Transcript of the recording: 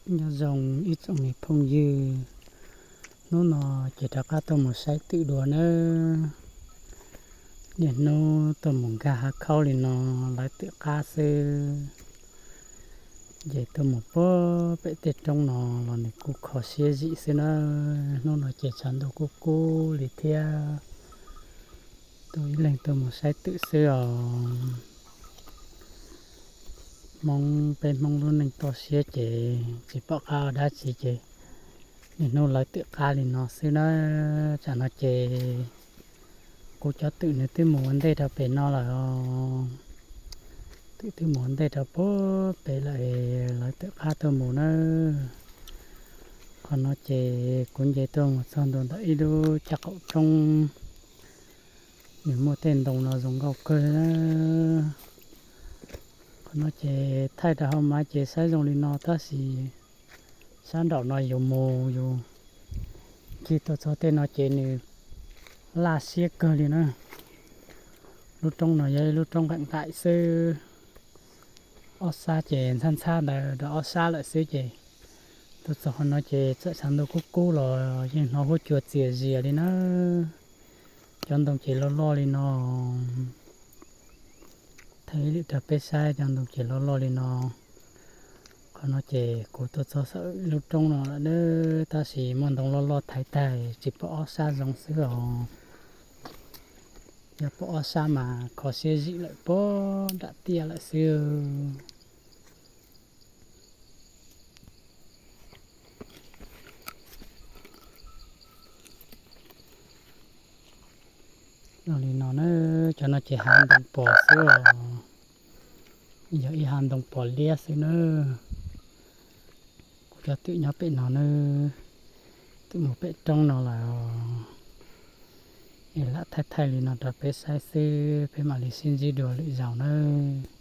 Nyob zoo ib tsoom me phooj ywg, hnub no ces rov qab tuaj mus saib twm dua nawb. Niaj hnub tuaj mus nkag hav khaub li no lawv twm qab xwb. Ces tuaj mus puag pem tej roob no los nws kuj kho siab zim xwb na. Hnub no ces tshav ntuj kub kub li thiab. Tuaj ib leeg tuaj mus saib twm xwb os. Hmoob, peb Hmoob lub neej toj siab ces tsis pom qab ua dab tsi ces niaj hnub lawv twm qab li no xwb na. Tsam no ces kuv cov twm nws twb mus ua ntej rau pem no lawm os. Twm twb mus ua ntej rau puag pem lawm, lawv twm qab tuaj mus na. Qhov no ces kuv nce tuaj mus txog ntua ntawm ib lub caj qaum roob, nws muaj tej ntoo no zoo nkauj kawg na. Qhov no ces thaij rau hauv mas ces saib zoo li no tab sis sab nraum no yus mus yus ncig tuaj txog tej no ces nws laj siab kawg li na. Lub roob no yog ib lub roob nqaim nqaim xwb, ob sab ces ntxhab ntxhab ntawd rau ob sab lawm xwb ces tuaj txog qhov no ces txawm tshav ntuj kub kub los yeej hnov huab cua txias zias li na. Cov ntoo ces loj loj li no, thaij ib lwm rau peb saib, cov ntoo ces loj loj li no. Qhov no ces kuv tuaj txog saum lub roob no lawm na, tab sis muaj ntoo loj loj thaiv tag tsis pom ob sab zoo xwb os. Yog pom ob sab mas kho siab zim lawm puag nram tiaj lawm xwb. Li no na, cov no ces hav ntoo pos xwb os. Yog ib hav ntoo pos liab xwb na. Kuv cov twm nyob pem no na, twm mus pem roob no lawm. Es lam thaij thaij li no rau peb saib xwb, peb mam li sib ntsib dua lwm zaus nawb.